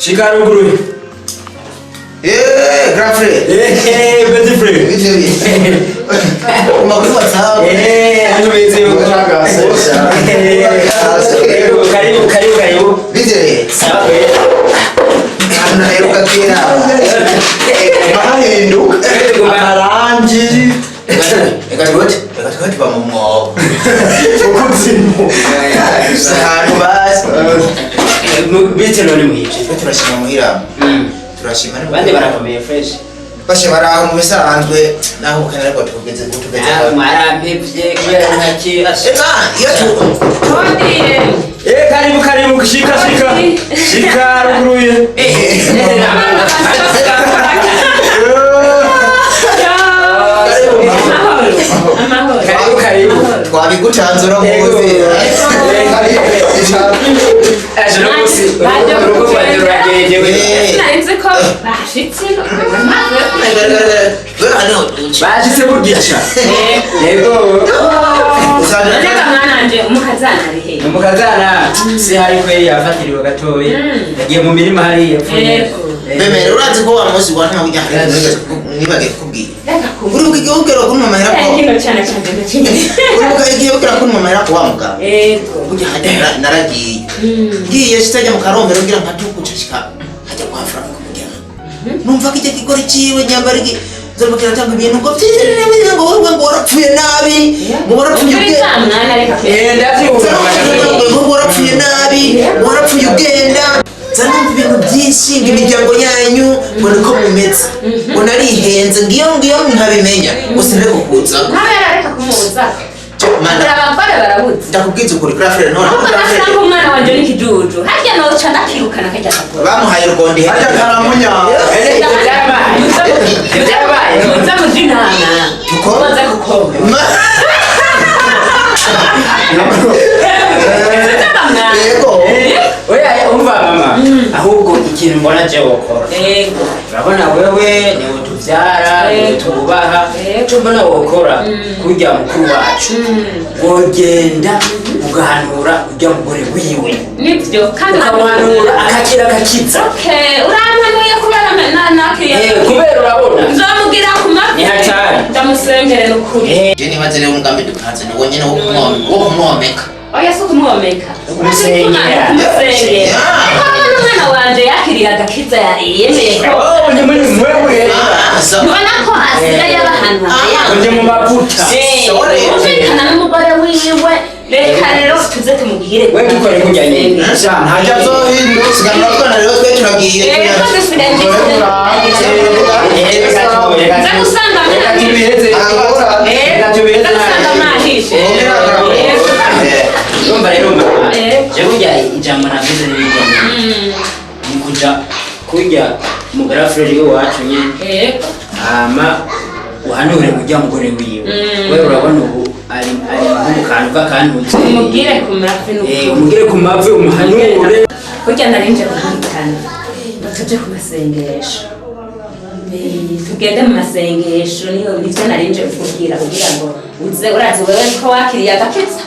Shika ruguru. Eh, grand frère. Eh, petit frère. Bite bite. Uma kuri WhatsApp. Eh, hano beze. Karibu, karibu, karibu, karibu. Bite. Sawa we. Naheruka kera. Bahinduka amarangi. Reka twote, reka twote ba mu mwobo. Ukuzimu. Ahantu bazi. Bite none mwije. Twe turashima muhira. Turashima ni Bande barakomeye fresh. Bashe baraho mu bisanzwe naho ukana ariko tugeze tugeze. Ah, mwarampevye kubera ntaki. Eka, iyo tu Kondire. Eh, karibu, karibu, shika, shika. Shika ruguru. Eh, Amahoro. Karibu, karibu. Twabigutanze uramuzi. Aje no musi. Urugo rwanjye ruragejewe. Sinari ko bashitse. Bashitse bugica. Yego. None mwana wanje umukazana ari he? Umukazana si hari kweri yafatiriwe gatoya. Yagiye mu mirima hariya yapfuye. Yego. Bemere urazi ko wa munsi wa nta ujya nibage kukubwira. Reka kumva. Uribuka igihe ubwira ko mama Eh, ko kino cyane cyane ndakimwe. uribuka igihe ubwira ko mama ko wa mugabo. Yego. Burya hajya naragiye. Ngiye shitajya mu karombero ngira nka tukuca shika hajya kwa Frank kugira. Numva ko ijya kigori ciwe nyambara iki nzobukira kiratanga ibintu ngo vyirire ngo wewe ngo warapfuye nabi ngo warapfuye Uri ubwe za mwana reka Eh, ndavyumva. ngo warapfuye nabi ngo warapfuye ugenda nza numva ibintu byinshi ngo imiryango yanyu ngo niko mumeze ngo narihenze ngiyo ngiyo ntabimenya ngo sinari kukuza. Ntabera reka kumubuza. Mana. Abagore barabuze. Ndakubwiza ukuri kuri frere none Ahubwo nasanga umwana wanje n'ikijuju. Harya noca ndakirukana kajya kagora. Bamuhaye urugondi. Harya karamunya. Eh, ibyo byarabaye. Ibyo byarabaye. Muze muje inama. Tuko? Muze gukoma. Yego. Oya, umva mama. Ahubwo ikintu mbona je wokora. Yego. Urabona wewe niwe tuvyara, niwe Yego. tububaha. Yego. Ico mbona wokora kurya mukuru wacu. Wogenda ugahanura urya mugore wiwe. Nibyo kandi Ukamuhanura akakira agakiza. Okay, urampanuye kubera nakiriye. Eh, kubera urabona. Nzomubwira ku mavi. Ni hatari. Ndamusengere n'ukuri. Eh, Je nibaze rero umugambi dupanze ni wo nyene wo kumwomeka. Oya si ukumwomeka. Kumusengera. Kumusengera. Yeah. Ariko none umwana wanje yakiriye agakiza yemeye ko. Oh, ni muri mwewe. Ah, so Ntubona ko asigaye aba ahantu haya. Uje mu mavuta. Sorry. Kumvikana n'umugore wiwe. Reka rero tuze tumubwire. We dukore kurya nyene. Sha ntajya azohinduka. Siganira twana rero twe turagiye. Eh, ko dusigaye Eh, reka tubone. Nza gusanga Reka tubiheze. Eh, Reka tubiheze. nza gusanga mwahishe. Eh. Urumva rero mama. Eh. Je burya ijambo navuze ni rijambo. Ni kuja kurya umugara Fred wacu nyene. Yego. Hama uhanure kurya mugore wiwe. Wewe urabona ubu ari ari nko mu kantu k'akantutse. Umubwire ku mavi Eh, n'ukuri. umubwire ku mavi umuhanure. Burya nari nje guhitana ngo tuje ku masengesho. Eh, tugende mu masengesho niyo nivyo nari nje kukubwira kugira ngo uze urazi wewe ko wakiriye agakiza.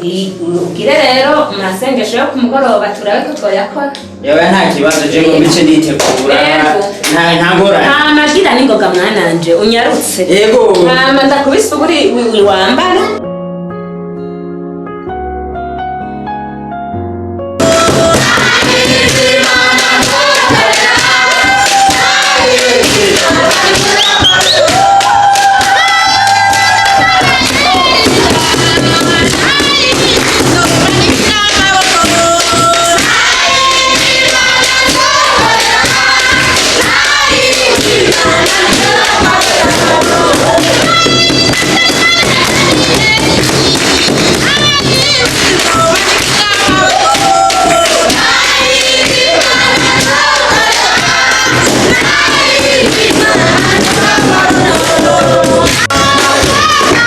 Ubwire rero mu masengesho yo ku mugoroba turabe ko twoyakora. Yewe nta kibazo je ngo mbice nditegura. Yego. Nta nta ngorane. Nta magira n'ingoga mwananje unyarutse. Yego. Hama ndakubise uburi wambara.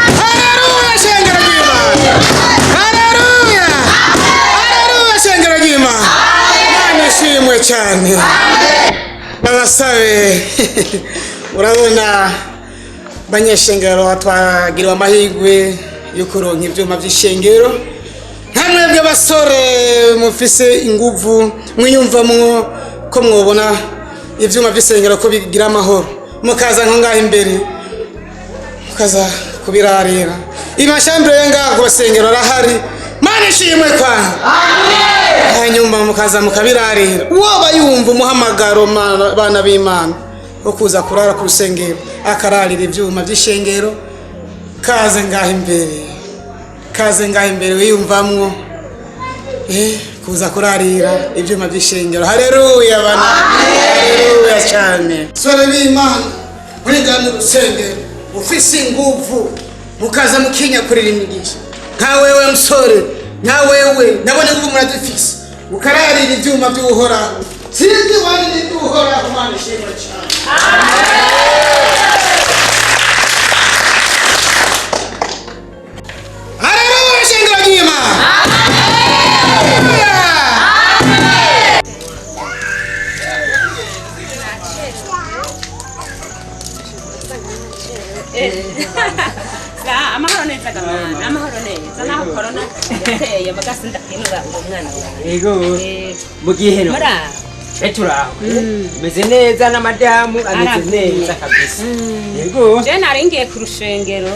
Haleluya shengero ry'Imana. Haleluya. Haleluya shengero ry'Imana. Imana ishimwe cyane. Abasabe urabona banyeshengero twagiriwe amahirwe yo kuronka ibyuma by'ishengero. Nka mwebwe basore mufise inguvu, mwiyumvamwo ko mwobona ivyuma vy'isengero ko bigira amahoro, mukaza nko ngaho imbere mukaza kubirarira. Amashambure yo ngaho ku basengero arahari. Mana ishimwe kwanza. Hanyuma mukaza mukabirarira. Uwoba yumva umuhamagaro, bana b'Imana, wo kuza kurara ku rusengero akararira ivyuma vy'ishengero, kaze ngaho imbere, kaze ngaho imbere wiyumvamwo kuza kurarira ivyuma vy'ishengero. Haleluya bana, haleluya cyane. Sore b'Imana muri ngaho mu rusengero ufise inguvu, mukaza mukinyakurira imigisha. Nka wewe musore, nka wewe nabonye nguvu murazifise, ukararira ivyuma vy'Uhoraho. Sinzi wani n'ivy'Uhoraho. Mana ishimwe cyane. Haleluya shengero ry'Imana. Haleluya. Amahoro neza gamana, amahoro neza naho corona yateye mugasi ndakwinura uwo mwana wawe. Yego. Mu gihe no Muraho. twe turaho, meze neza na madamu ameze Aravuye. neza kabisa. Yego. Je nari ngiye ku rushengero,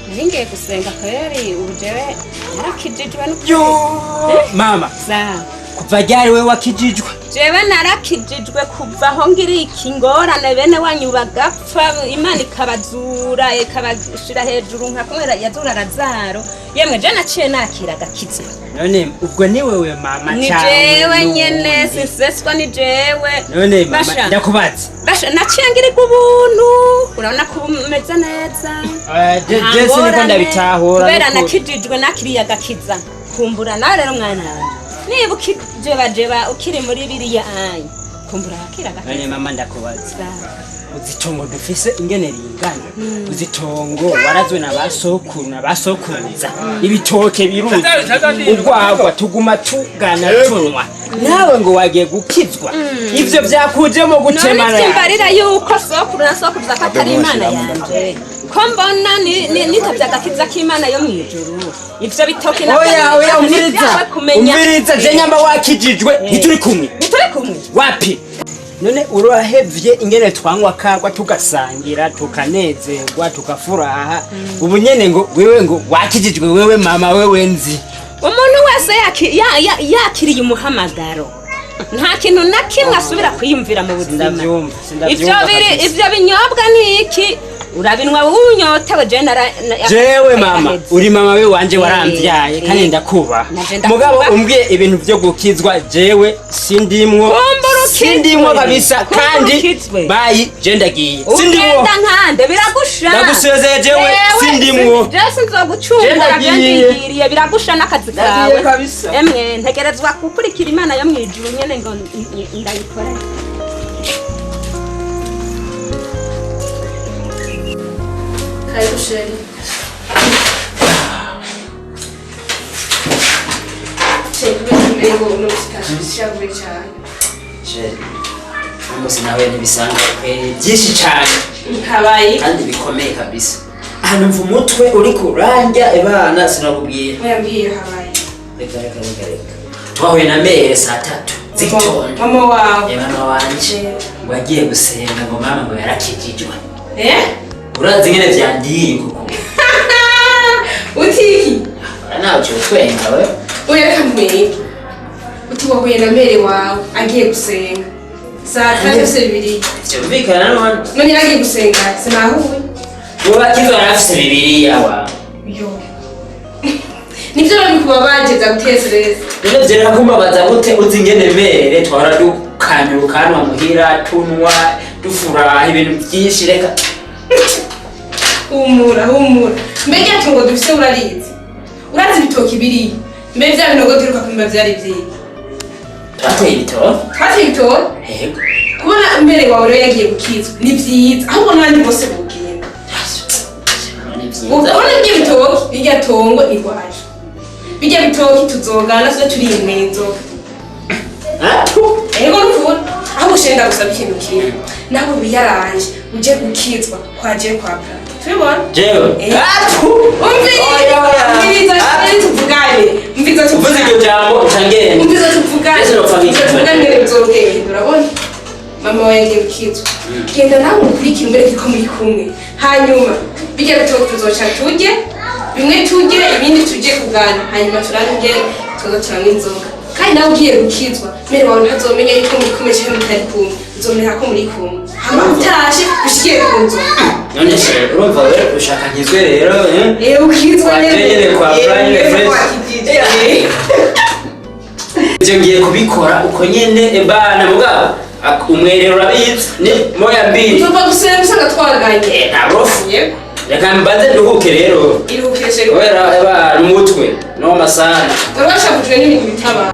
nari ngiye gusenga kweri. Ubu jewe narakijijwe n'ukuri. Yo mama, Sa kuva ryari we wakijijwe? Jewe narakijijwe kuva aho ngiri ikingorane bene wanyu bagapfa, Imana ikabazura ikabashira hejuru nka kumwe yazura Lazaro. Yemwe, je naciye nakira agakiza. None ubwo ni wewe mama Ni cawe jewe n'uwundi? nyene, sinseswa, ni jewe. None mama, Basha. ndakubaza. Basha, naciye ngirirwa ubuntu, urabona ko ubu meze neza. Nta Je siniko ngorane, ndabitahura. kubera Nuko- nakijijwe, nakiriye agakiza. Kumbura nawe rero mwana wanje, niba ukijebajeba ukiri muri biriya anya, kumbura wakira agakiza. None mama, ndakubaza, uzitongo dufise ingene ringana, uzitongo warazwe na basokuru na basokuruza, ibitoke biruzi, urwagwa tuguma tugana tunywa, nawe ngo wagiye gukizwa, ivyo vyakujemo None gutemana? vyimbarira yuko sokuru na sokuruza ko atari Imana yanje, ko mbona nitavye agakiza k'Imana yo mw'ijuru, ivyo bitoke navyo Oya oya, ni umviriza. ivyawe kumenya. Umviriza, je nyamba wakijijwe ntituri kumwe. Ntituri kumwe. Wapi? None urahevye ingene twanywa kagwa, tugasangira, tukanezerwa, tukafuraha, ubu nyene ngo wewe ngo wakijijwe, wewe mama, wewe nzi. Umuntu wese yakiriye umuhamagaro, nta kintu na kimwe asubira kwiyumvira mu buzima. Sindavyumva, sindavyumva Ivyo biri kabisa. ivyo binyobwa ni iki? Urabinwa unyotewe. Je Jewe mama, yaraheze. uri mama we wanje, waramvyaye kandi ndakubaha. Naje ndakubaha. Mugabo umbwiye ibintu vyo gukizwa, jewe sindimwo. Kumbura ukizwe. Sindimwo kabisa. Kumbura Kandi ukizwe. bayi, je ndagiye, sindimwo. Ugenda nkande? Biragusha. Ndagusezeye, jewe sindimwo. Je sinzogucungura. Je ndagiye. Ndingiriye, biragusha n'akazi Ndagiye kawe. kabisa. Emwe, ntegerezwa gukurikira Imana yo mw'ijuru nyene ngo ndayikore. Karibu chéri. Chéri, kubera ngo uno musikaje cyane. Chéri, umunsi nawe ntibisanga kweri byinshi cyane. Habaye? Kandi bikomeye kabisa. Ahantu mva umutwe uri kurandya ebana, sinakubwira. Wayambwiye habaye. Reka reka reka reka, twahuye na mère saa 3 z'igitondo. Mama wawe? Mama wanje ngo agiye gusenga, ngo mama ngo yarakijijwe. Eh? Urazi ingene vyandiye kuko. Utiki? Nawe uciye utwenga we. Oya, reka nkwereke. Uti wahuye na mère wawe agiye gusenga. Saa 3 yose bibiri. Vyumvikana none. None yaragiye gusenga sinahuye. Uwo bakizwa yarafise Bibiliya wa. Yo. Nivyo bari kubabageza gutezereza. None vyereka kumbabaza gute, uzi ingene mère twahora dukanya urukanwa muhira, tunwa, dufuraha ibintu vyinshi, reka. Humura, humura. Mbega tungo dufise urarizi? Urazi ibitoki biriyo? Mbe vya binogo duheruka kwimba vyari vyiki? Twateye ibitoro. Twateye ibitoki? Yego. Kubona mère wawe rero yagiye gukizwa ni vyiza, ahubwo n'abandi bose bogenda. Ni vyiza. Ubona ibyo bitoki, birya tongo ni rwaje. Birya bitoki tuzogana tuze turinywera inzoga. Ego nukuri. Ahubwo ushenda gusaba ikintu kimwe. Nawe wiyaranje uje gukizwa kwaje kwa Plato. Tubibona? Jewe? Eh. Atu! Umviriza, Oya, oya. umviriza, tuvugane. Umviza Uvuze tuvugane. iryo jambo uca ngenda. Umviza tuvugane. Ese nopfa Umviza nk'iki? tuvugane ngene bizogenda, urabona? Mama wawe yagiye gukizwa. Genda nawe umukurikire, umwereke ko muri kumwe. Hanyuma bijya bitoke tuzoca turye, bimwe turye, ibindi tujye kugana, hanyuma turabe ingene tuza turanywa inzoga. Kandi nawe ugiye gukizwa, mere wawe ntazomenya yuko muri kumwe canke mutari kumwe, uzomenya ko muri kumwe. Hama utashe ushikiye ku nzoga. None se urumva we ushaka nkizwe rero, eh? Eh, ukizwa. Kwa nyene, kwa Brian Eh, Fresh. wakijije. Eh. Ivyo ngiye kubikora uko nyene ebana, mugabo umwerero urabizi ni moya mbili. Uzova gusenga usanga twaganye. Eh, nta rofu. Yego. Reka mbanze nduhuke rero. Iruhukire chéri. Kubera ebana umutwe no masana. Wari washavujwe n'ibintu bitaba.